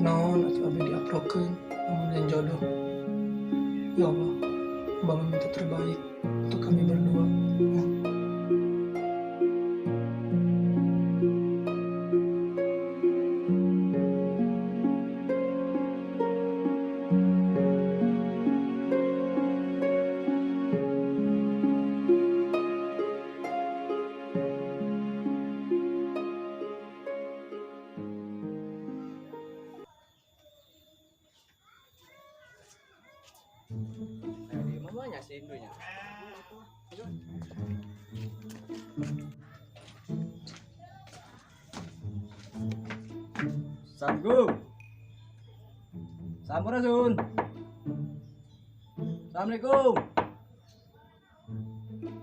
Naon atuh abi diaprokeun lamun lain jodoh. Ya Allah, hamba meminta terbaik untuk kami berdua. Assalamualaikum. Sampurasun. Assalamualaikum.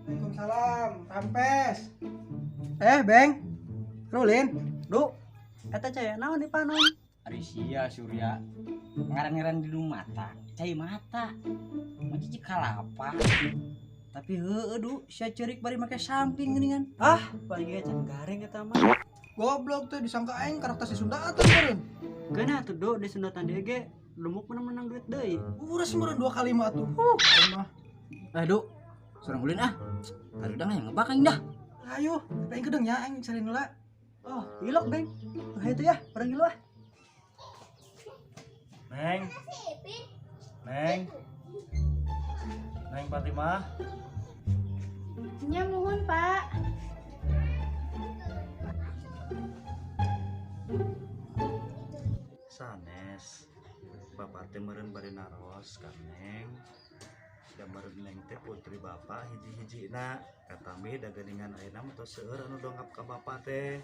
Waalaikumsalam, Rampes. Beng. Rulin. Du, eta cai naon di panon? Ari sia Surya. Ngaran-ngaran di mata, cai mata. Mah cicik kalapa. Tapi heueuh du, sia ceurik bari make samping geuningan. Ah, paling ge can gareng eta mah. Goblok teh disangka aing karakter si Sunda atuh meureun. Keuna atuh du di Sundatan deui ge, lumuk menang-menang duit deui. Uras meureun 2 kali mah atuh. Aing mah. Du, surang ulin ah. Tarudang hayang ngebak aing dah. Ayo, aing kedeung nya aing cari heula. Oh, ilok, Beng. Tuh itu ya, bareng ilu ah. Neng. Neng. Neng Fatimah. Nya muhun, Pak. Sanes. Bapak teh meureun bari naros ka Neng. Da meureun Neng teh putri bapak hiji-hijina. Katambi da geuningan ayeuna mah tos seueur anu dongkap ka bapak teh.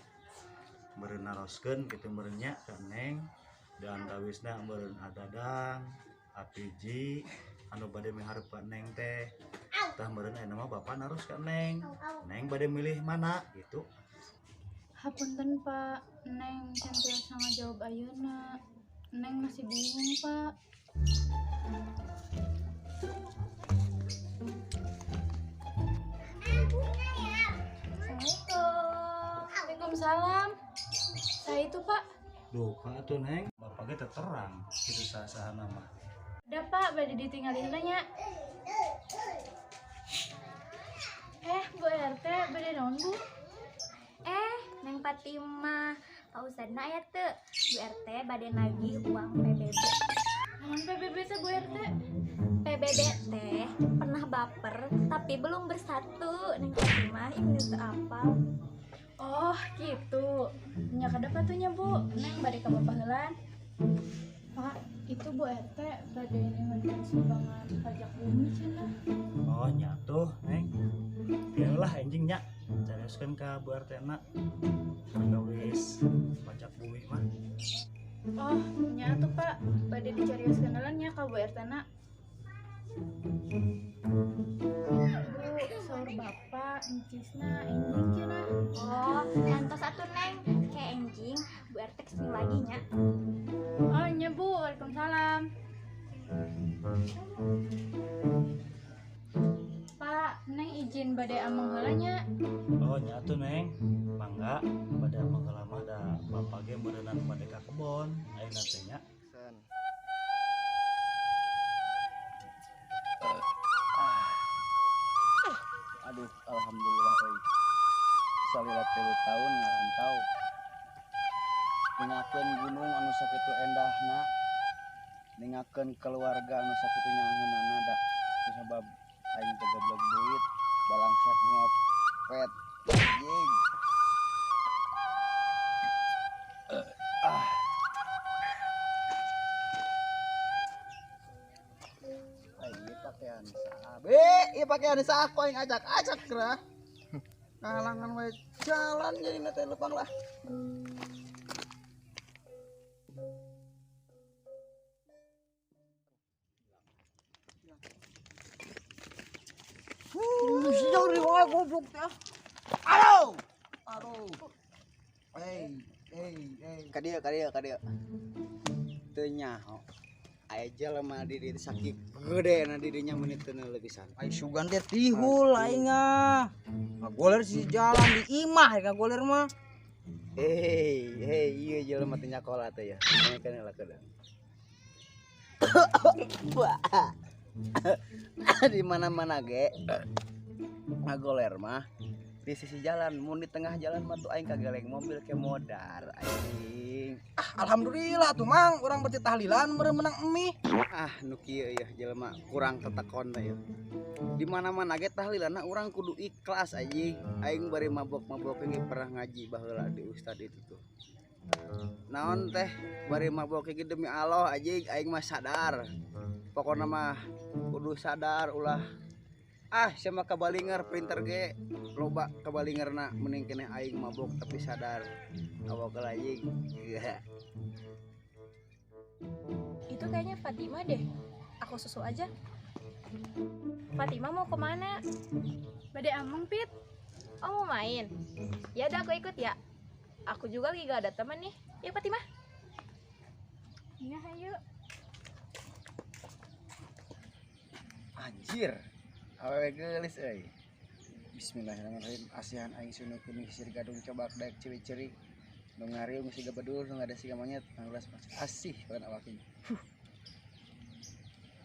Meureun naroskeun kitu meureun nya ka Neng. Dan tawisna meureun adadang, apiji anu bade miharep ka Neng teh. Tah meureun ayeuna mah bapak naros ka Neng. Neng bade milih mana gitu. Hapunten Pak, Neng can tiasa ngajawab ayeuna. Neng masih bingung Pak. Assalamualaikum. Waalaikumsalam. Saya itu Pak. Duka atuh Neng, bapak ge teu terang kitu saha-sahana mah. Udah Pak, bade ditinggalin heula nya. Bu RT, bade naon Bu? Neng Fatimah, Pak Ustadna aya teu? Bu RT bade nagih uang PBB. Naon PBB teh Bu RT? PBB teh pernah baper tapi belum bersatu. Neng Fatimah ini teu apal. Oh, gitu. Nya kedap atuh nya Bu. Neng bade ka bapak heulan. Pak, itu Bu RT bade nyuhunkeun sumbangan pajak bumi cenah. Oh, nya tuh, Neng. Lah anjing nya. Carioskeun ka Bu RT na. Perkawis pajak bumi mah. Oh, nya atuh Pak. Bade dicarioskeun heula nya ka Bu RT na. Bu, saur bapak encisna enjing cenah. Oh, ngantos atuh Neng. Kayak enjing, Bu RT kesini lagi nya. Oh, nya Bu. Waalaikumsalam. Pak, Neng izin bade ameng heula nya. Oh, nya atuh Neng. Mangga bade ameng heula mah da bapak ge meureunan bade ka kebon ayeuna teh nya. Aduh, alhamdulillah euy. Salila 3 tahun ngarantau. Ningakeun gunung anu sakitu endahna, ningakeun keluarga anu sakitu nyaheunana da kusabab aing teh goblok duit, balangsat ngopet anjing. Ieu pakaian saha? Ieu pakaian saha aku aing acak-acak geura. Ngahalangan we jalan jadi teh leumpang lah. Jauh wae goblok teh. Aduh. Aduh. Hey. Ka dieu. Teu nyaho. Aya jelema di dieu sakieu gede na di dinya meuni teu neuleuh pisan. Ai sugan teh tihul aing ah. Ngagoler si jalan di imah ngagoler mah. Hei, hei, iya jelema teh nyakola teh ya. Dengekeun heula keun. Di mana-mana ge ngagoler mah di sisi jalan, mun di tengah jalan mah tuh aing kageleng mobil ke modar aing. Ah, alhamdulillah tuh Mang, urang berarti tahlilan meureun menang mie. Ah, nu kieu yeuh jelema kurang tetekon teh yeuh. Di mana-mana ge tahlilanna urang kudu ikhlas anjing. Aing bari mabok-mabok ge pernah ngaji baheula di ustad itu tuh. Naon teh bari mabok ge demi Allah anjing aing mah sadar. Pokona mah kudu sadar ulah ah sama kabalinger printer ge loba kabalingerna mending keneh aing mabok tapi sadar. Awak anjing. Itu kayaknya Fatima deh. Aku susul aja. Fatima mau kemana? Bade ameng, Pit. Oh, mau main. Ya udah aku ikut ya. Aku juga lagi gak ada teman nih. Yuk, Fatima. Iya, ayo. Anjir. Awewe geulis euy. Bismillahirrahmanirrahim. Asihan aing sunu kuning sisir gadung cobak daek cewek cerik. Nu ngariung siga bedul, nu ngada siga monyet, manggulas asih kan awak ini. Huh.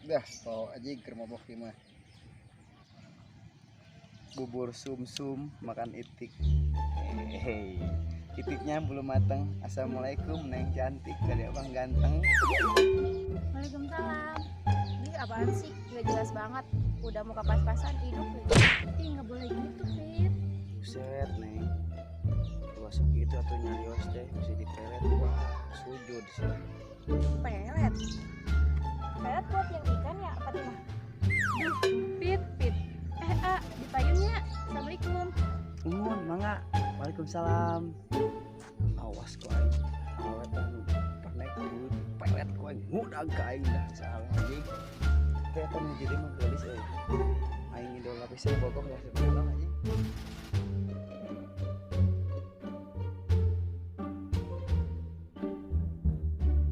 Dah, poho anjing keur mabok ieu mah. Bubur sumsum makan itik. Hehehe. Itiknya belum matang. Assalamualaikum neng cantik dari abang ganteng. Waalaikumsalam. Ih, apaan sih? Gak jelas banget. Udah muka pas-pasan hidup lagi. Ih, nggak boleh gitu, Fit. Buset, neng. Tua segitu atau nyarios teh mesti dipelet. Wah, sujud sih. Pelet. Pelet buat yang ikan ya, Fatimah? Duh, Fit, Fit. A, di payunnya. Assalamualaikum. Umun, mangga. Waalaikumsalam. Awas ku aing. Awet anu pernek kudu pelet ku aing ngudag ka aing dah salah anjing. Teh eta nu jadi mah geulis euy. Aing idola pisan bogoh ya sebenarnya anjing.